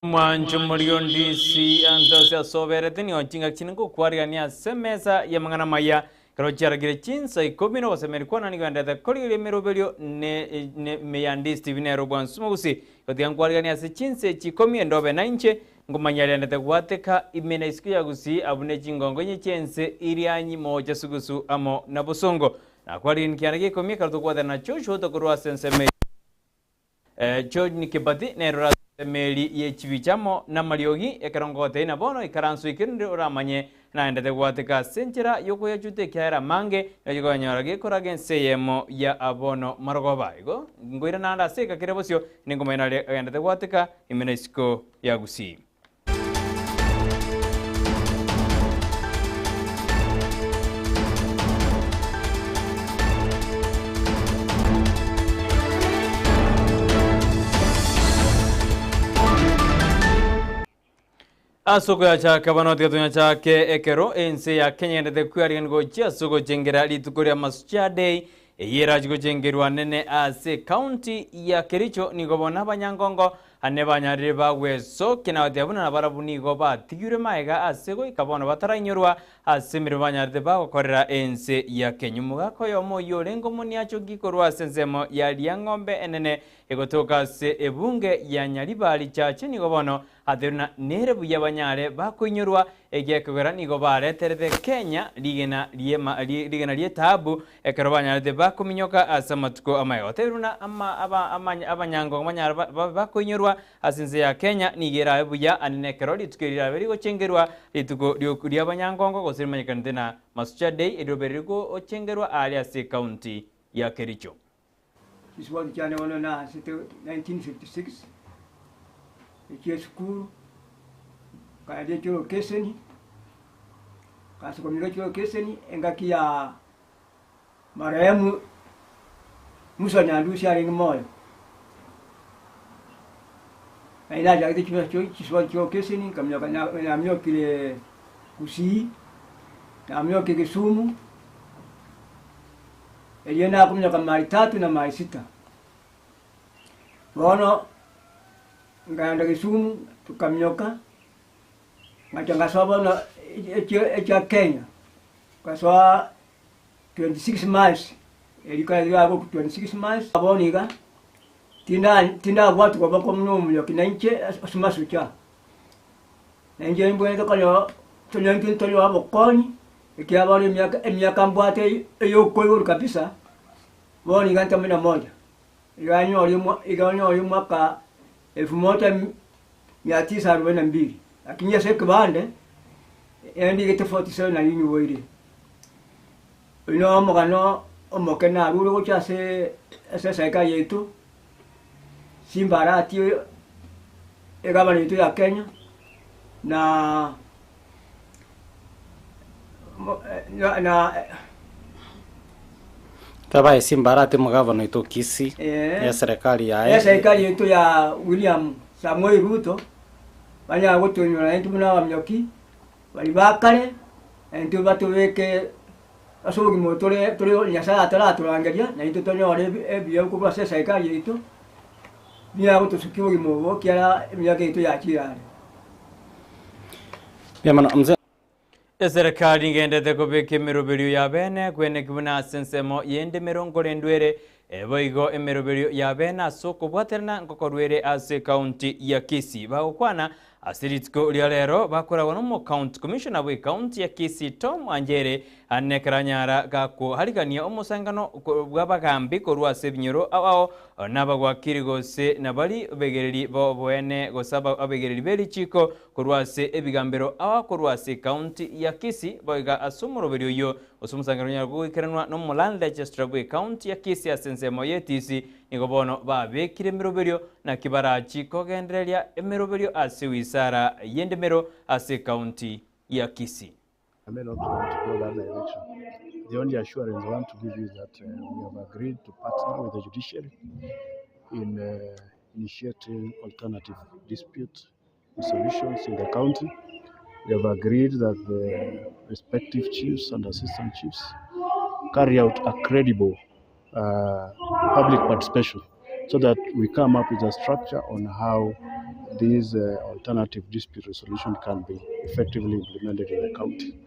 Mwancho moria ondisi anto ase asoberete nigo chingaki chinde ngokwarigania ase emesa y'amang'ana amaya. Ekero chiaragire chinsa ikomi na ogosemeria kwane nigo endete korigereria emeroberio ne ne ime ya Ndisi TV nere obwansu mogusi. Gotiga nkwariganie ase chinsa echi ikomi endobe nainche ngomanya riendete gwateka ime na isiko ya Gusii abwo ne chingongo inye chi'ense Irianyi, Moocha, Sugusu amo na Bosongo. Nakwariganie kianda gia ikomi ekero tokobwatana na Joshua otokorwa ase ensemo eye. John Kibati nere ore ase emeri ye chibicha amo namariogi, ekero ngogotebia ng'a bono ikaranso eke rende oramanye naendete gwateka ase enchera y'okoyachuta ekiagera amange naye koyanyora gekoraga ense eyemo ya bono marogoba. Igo nkoirana naende ase eka kere bosio, ninkomanya nare agendete gwateka ime na isiko ya Gusii. Ase okoyachaka bono tiga tonyachake ekero ense ya Kenya egendete kwearigania gochia ase ogochengera rituko ria Mashujaa Day eyio erachi gochengerwa nene ase ekaunti ya Kericho nigo bono abanyangongo Ane banyarire bagwesokia na goteba buna nabarabwo nigo batigirwe magega ase goika bono batarainyorwa ase emeremo banyarete bagokorera ense ya Kenya. Omogaka oyomo oyio orenge omoniachoki korwa ase ensemo ya Riang'ombe enene egotoka ase ebunge ya Nyaribari Chache nigo bono atebirie buna nere buya banyare bakoinyorwa egiakegera nigo bareterete Kenya rigena riema rigena ri'etaabu Ekero banyarete bakominyoka ase amatuko amaya, otebire buna ama aba amanya abanyango banyare ba babe bakoinyorwa ase ense ya Kenya, nigo erabe buya ande nekero rituko eri rirabe rigochengerwa rituko rioku ri'abanyangongo gose rimanyekanete na Masuja Day erirobe rigochengerwa aaria ase ecounty ya Kericho. Chiswali chiane bono naasete 1956, echia esukuru, nkaenda echorokeseni, ngasomera echorokeseni engaki ya marehemu Musa Nyandusi arenge moyo. Naende nachagete chibesa chio chiswali chiorokeseni nkaminyoka na naminyokire Gusii, naminyokire Kisumu. Erio nakominyoka maili tatu na maili sita. Bono nkaenda Kisumu, tokaminyoka, ngacha ngasoa bono echio echia Kenya, ngasoa 26 miles, erio kare riago 26 miles, bono iga, tinda tindabwatwa koboko buna omonyoki na inche ase amasucha. Na inche mbwenerete konyo tonya intwe ntonyoe obokonyi, ekiagera bono emiaka emiaka mbwate eyokoiborwa kabisa, bono iga ntome na moja, iga nyore omwa iga nyore omwaka elfu moja mia tisa arubaini na mbili, lakini ase ekebande, endigete 47 nario nyiboire. Oyio no omogano omoke narure gochia ase ase eserikari yaito, Simba Arati egavana yaito ya Kenya, na na Tabae Simba Arati omogavana oito o Kisii, eserikari yaye. Eserikari yaito ya William Samoei Ruto, banyare gotoinyora naintwe buna abanyoki, baria ba kare, naintwe batobeke ase obogima obo tore tore Nyasaye ataratorangeria, naintwe tonyore ebi ebiya korwa ase eserikari yaito, nigo agotosukia obogima obo ekiagera emiaka yaito yachire are. Mbuya mono mzee. Eserekari ngendete kobeka emeroberio y'abene kweneki buna ase ensemo y'endemero nkorendwa ere, boigo emeroberio y'abene ase okobwaterana nkokorwa ere ase ekaunti ya Kisii. Bagokwana Ase rituko ria rero bakoragwa n'omocounty commissioner bw'ecounty ya Kisii Tom Anjere ane ekero anyara gakoarigania omosangano bw'abagambi korwa ase ebinyoro ao ao nabagwakiri gose nabari abegereri b'oboene gose abegereri b'erichiko korwa ase ebigambero ao korwa ase ecounty ya Kisii boiga ase omoroberi oyio gose omosangano onyare goikeranwa n'omoland registrar bw'ecounty ya Kisii ase ensemo y'etisi Nigo bono babekire emeroberio, naki barachi kogendereria emeroberio ase wizara y'endemero ase ekaunti ya Kisii. I may not want to go that direction. The only assurance I want to give you is that uh, we have agreed to partner with the judiciary in uh, initiating alternative dispute solutions in the county. We have agreed that the respective chiefs and assistant chiefs carry out a credible uh, public participation so that we come up with a structure on how These alternative dispute resolution can be effectively implemented in the county.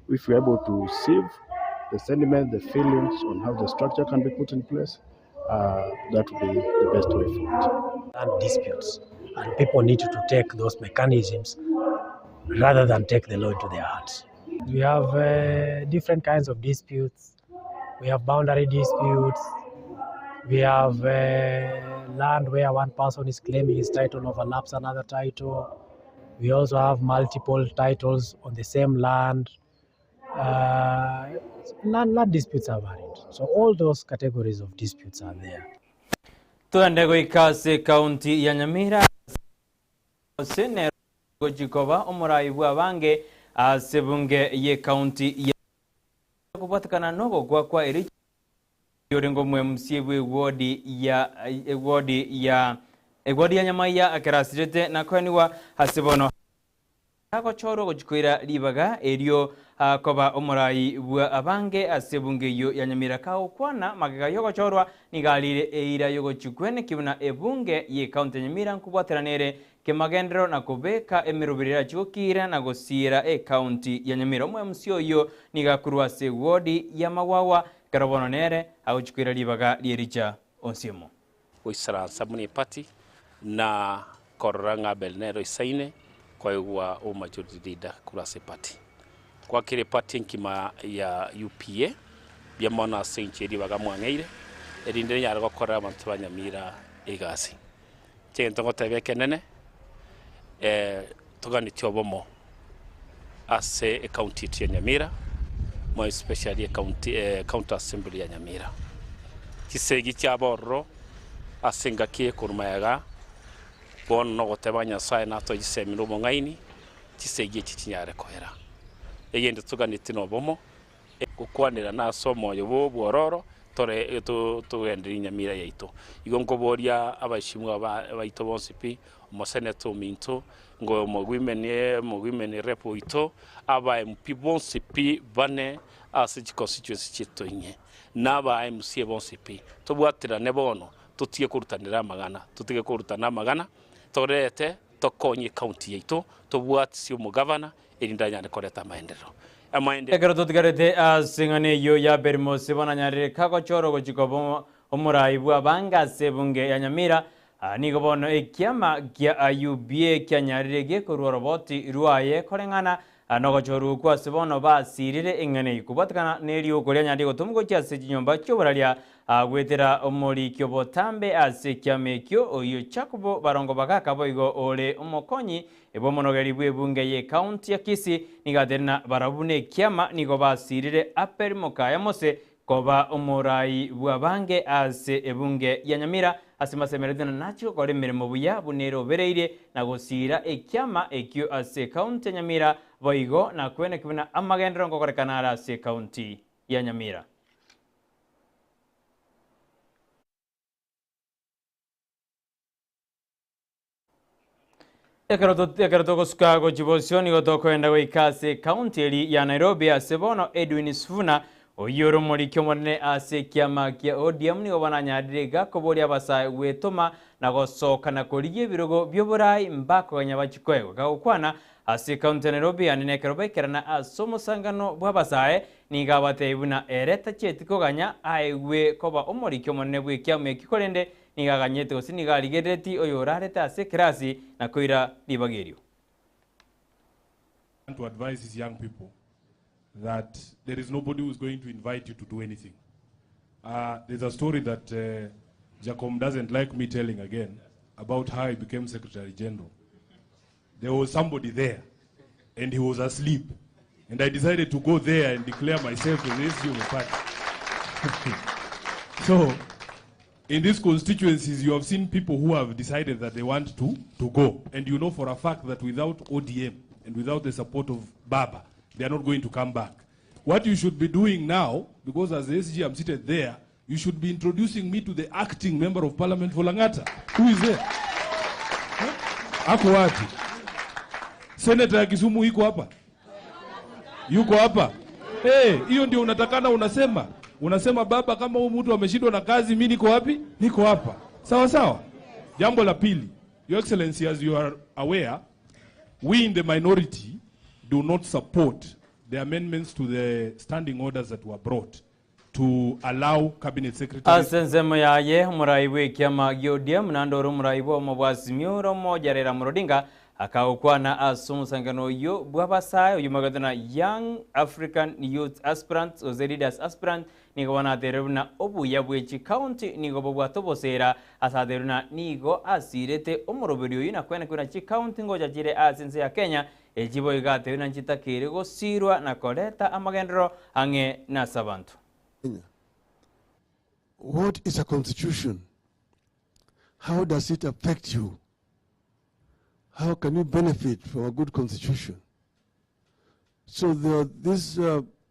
If we are able to sieve the sentiment, the feelings on how the structure can be put in place, that would be the best way forward. Land disputes, and people need to take those mechanisms rather than take the law into their hands. We have different kinds of disputes. We have boundary disputes. We have land where one person is claiming his title overlaps another title. We also have multiple titles on the same land. Land disputes are varied. So all those categories of disputes are there. Twende goika ase county ya Nyamira ase nero gochikoba omorai bwa abange ase bunge ye county ya kobwatekana nogokwa kwa eri orengo mwe MC bwe wodi ya wodi ya ewodi ya Nyamaiya akerasirete na kweniwa ase bono agochorwa gochikoira ribaga erio koba omorai bwa abange ase bunge iyo ya Nyamira kagokwana magega yogochorwa nigarire eira yogochikwene kibuna ebunge ye county ya Nyamira nkobwateranere kemagendero na kobeka emerobere chigokira na gosira e county ya Nyamira. Omwe MC oyo nigakurwa ase wodi ya Mawawa kero nere agochikwira ribaga riericha onsiemo goisaransa muni party na korora ng'abel nero isaine kwaigwa o majority leader kurase party kwakire party nkima ya UPA biamona sencheri bagamwang'eire erinde nyara gokora abantu ba Nyamira egasi chento gotebe kenene tuganitio bomo ase county ya Nyamira mo especially county county assembly ya Nyamira kisegi kya borro asenga kie kurumayaga bono no goteba Nyasaye nato gisemiro mong'aini kisegi kikinyare kohera egende tuganiti no bomo gukwanira naso moyo bo bwororo tore tugenderi Nyamira yaito igo nkoboria abashimwa baito bonsi pi omoseneto minto ngo mogwimene rep oito aba MP bonsi pi bane ase constituency chitoinye naba MC bonsi pi tobwatirane bono tutige kurutanira amagana tutige kurutana amagana torete tokonye county yaito tobwatisi omugavana erinda nyane koreta maendeleo ekero tutigarete asing'ane yo ya Bermosi bonanyarire kagochoro gochikoba omorai bwa abange ase bunge ya Nyamira nigo bono ekiama kia UBA kianyarire gekorwa roboti rwaye koreng'ana nogochorwa kwa ase bono basirire eng'ane ikobwatekana nerioko ria nyarire gotomwa gochia ase chinyomba chioboraria gwetera omorikio botambe ase ekiama ekio oyo Jacobo barongo bagaka boigo ore omokonyi ebomonogeri bwe ebunge ye county ya Kisii nigaterena barabwo na ekiama nigo basirire Apel Mokaya Mose koba omorai bwa bange ase ebunge ya Nyamira ase masemeretena nachi gokora emeremo buya bunere obereire na gosira ekiama ekio ase county ya Nyamira boigo na kwene kibuna amagendero ngokorekana ara ase county ya Nyamira. Ekero togosuka gochibosio nigo tokoenda goika ase county eri ya Nairobi ase bono Edwin Sifuna oyo ore omoriki omonene ase ekiama kia ODM nigo bananyarire gakoboria abasae gwetoma na gosoka na korigia ebirogo bioborai mbakoganya bachikoegwa gagokwana ase county ya Nairobi anene ekero baikerana ase omosangano bwa abasae nigo abatebia buna ere tacheti koganya aegwe koba omoriki omonene bwa ekiama eki korende nigo aganyete gose nigo arigerereti oyo orarete ase ekerasi na koira ribaga erio. To advise these young people that there is nobody who is going to invite you to do anything. There's a story that Jacom doesn't like me telling again about how he became Secretary General. There was somebody there, and he was asleep. And I decided to go there and declare myself as the SG of the party. So, in these constituencies, you have seen people who have decided that they want to go. And you know for a fact that without ODM and without the support of Baba, they are not going to come back. What you should be doing now, because as the SG I'm seated there, you should be introducing me to the acting member of parliament for Langata. Who is there? Huh? Ako wapi? Senator ya Kisumu iko hapa? Yuko hapa? Hey, hiyo ndio unatakana unasema. Unasema baba, kama huyu mtu ameshindwa na kazi, mimi niko wapi? Niko hapa. Sawa sawa. Jambo la pili, Your Excellency, as you are aware, we in the minority do not support the amendments to the standing orders that were brought to allow cabinet secretaries Ase ensemo yaye, omorai bw'ekiama gia ODM naende ore omorai bw'obomo bwa Azimio ore omoja Raila Amolo Odinga akagokwana ase omosangererekano oyio bw'abasae oyio omoegetwe na Young African Youth Aspirants gose Leaders Aspirant nigo bono aterire buna obuya bwe chikaunti nigo bobwate oboseera ase aterire buna nigo asirete omoroberi oyio na koenekwa buna chikaunti ngocha chire ase ense ya Kenya Echi boigo atebiwe na nchitakeire gosiirwa na koreta amagenderero ang'e nase abanto. Kenya. What is a constitution? How does it affect you? How can you benefit from a good constitution? So there are these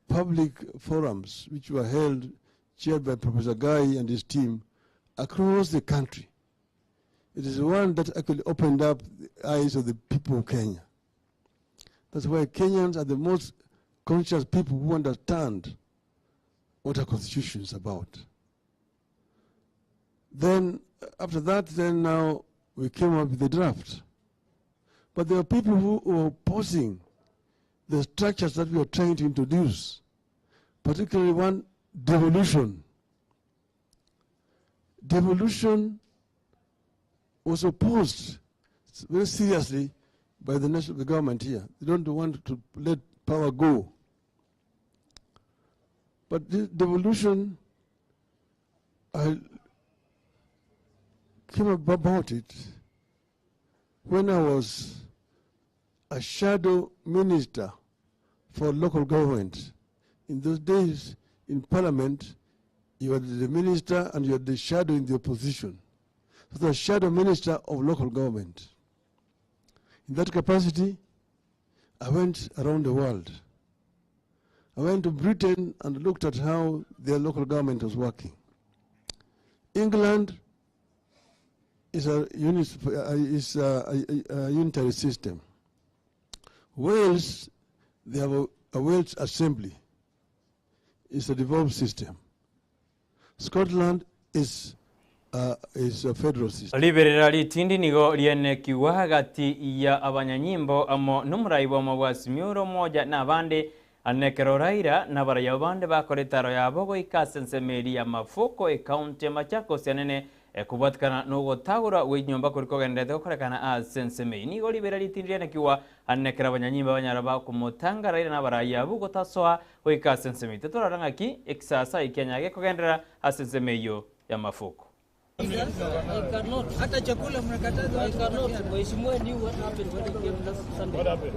public forums which were held, chaired by Professor Ghai and his team, across the country. It is the one that actually opened up the eyes of the people of Kenya. That's why Kenyans are the most conscious people who understand what a constitution is about. Then, after that, then now we came up with the draft. But there are people who were opposing the structures that we are trying to introduce, particularly one, devolution. Devolution was opposed very seriously by the national government here. They don't want to let power go. But this devolution, I came about it when I was a shadow minister for local government. In those days, in parliament, you were the minister and you were the shadow in the opposition. So the shadow minister of local government. In that capacity, I went around the world. I went to Britain and looked at how their local government was working. England is a unitary system. Wales, they have a Welsh assembly. It's a devolved system. Scotland is a federal system. Riberera ritindi nigo rianekiwa hagati ya abanyanyimbo amo n'omorai bw'omo bwa Azimio Omoja na abande anekero Raila na abaraya bande bakora etaro yabo goika ase ensemo eria ya Mavuko ekaunti ya Machakos anene ekobwatikana na ogotagora gwa enyomba kori kogenderete gokorekana ase ensemo eyio. Nigo ribera ritindi rianekiwa anekero abanyanyimbo banyara bakomotanga Raila na abaraya abwo gotasoa goika ase ensemo eyio. Tetorara ng'aki ekisasa ekianya gekogenderera ase ensemo eyio ya Mavuko. I cannot. Hata chakula mnakataza. I cannot. Mheshimiwa knew what happened when he came last Sunday. What happened?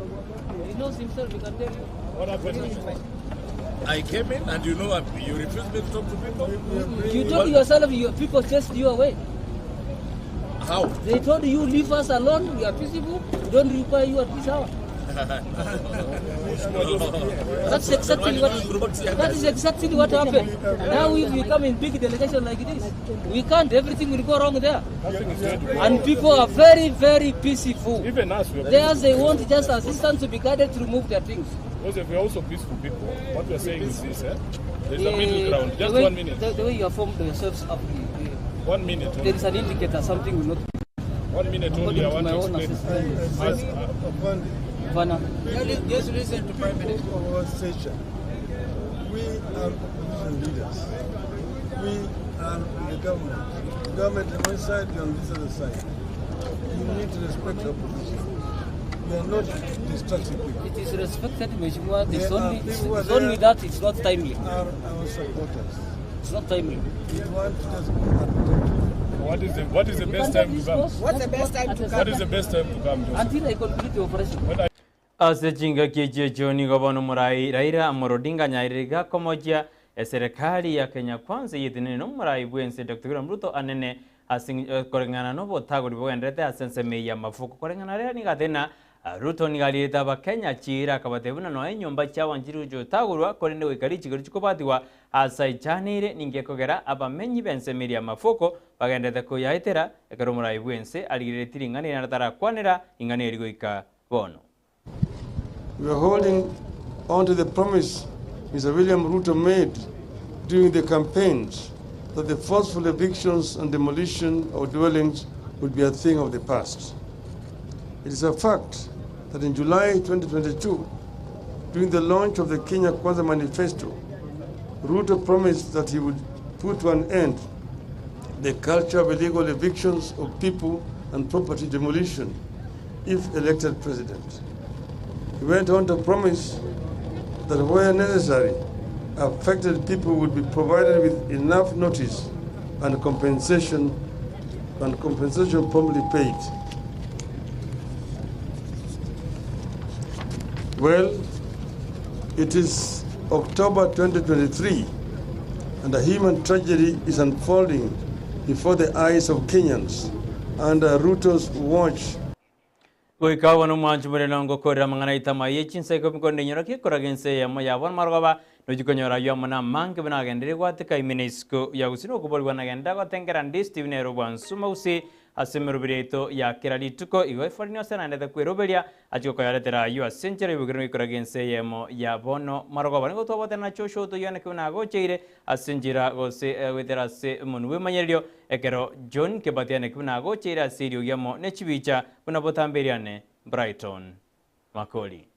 He knows himself, he can tell you. What happened? I came in and you refused me to talk to people. You told yourself your people chased you away. How? They told you leave us alone, we are peaceful, we don't require you at this hour. That's exactly what, that is exactly what happened. Now if we come in big delegation like this, we can't, everything will go wrong there. Nothing is going to go And wrong. people are very, very peaceful. Even us, we are There they want just assistance to be guided to remove their things. Because we are also peaceful people. What we are saying is this, There's a middle ground. Just 1 minute. The way you have formed yourselves up, 1 minute only. There is an indicator something will not be. 1 minute only, I want to According to my own explain. assessment. As, Vana. Just listen to Prime Minister. Of our stature, we are opposition leaders. We are the government. The government on one side, we on this other side. You need to respect the opposition. We are not destructive people. It is respected, Mheshimiwa. There It's are people who are only there that it's not timely. Are our supporters. It's not timely. We want to just go and talk to them. What is the You best can't time to have come? this boss. What's the best time to come? What is the best time to come, Joseph? Until I complete the operation. When I Ase chingaki echiechio nigo bono omorai Raila Amolo Odinga nyairire gakomochia eserikali ya Kenya Kwanza yetenene na omorai bwense Dr. William Ruto anene ase koreng'ana na obotagori bogenderete ase ensemo ya Mavuko. Koreng'ana rero nigo atena Ruto nigo arirete abakenya chira akabatebia buna noe enyomba chiabanchire gochotagorwa korende goika richiko chikobatiwa ase aichaneire ninge ekogera abamenyi b'ensemo eria ya Mavuko bagenderete koyaetera ekero omorai bwense arigereretie ring'ana eri natarakwanera ring'ana eri goika bono. We are holding on to the promise Mr. William Ruto made during the campaigns that the forceful evictions and demolition of dwellings would be a thing of the past. It is a fact that in July 2022, during the launch of the Kenya Kwanza Manifesto, Ruto promised that he would put to an end the culture of illegal evictions of people and property demolition if elected president. He went on to promise that where necessary, affected people would be provided with enough notice and compensation and compensation promptly paid. Well, it is October 2023 and a human tragedy is unfolding before the eyes of Kenyans under Ruto's watch. Goika bono omwanchi moreno ngokorera amang'ana aito amaya echinsa ikomi korende inyora ki ekoraga ense eyemo ya bono marogoba nochi konyora aywo amo namange buna agenderire gwateka ime na isiko ya gusii na okoborigwa nagenda gotengera ndi Stephen ere obwansu magusii ase emeroberi yaito ya kera rituko igo eforeni ose naendete kweroberia achie gokoyaretera aywo ase enchera y'obogima ekoraga ense eyemo ya bono marogoba nigo twabwatana na Joshua otoywane ki buna agocheire ase enchera gose goetera ase omonwe bw'emanyererio Ekero John Kebatianeki buna agocheire ase eriogi amo ne chibicha buna botambe eriane Brighton Makori.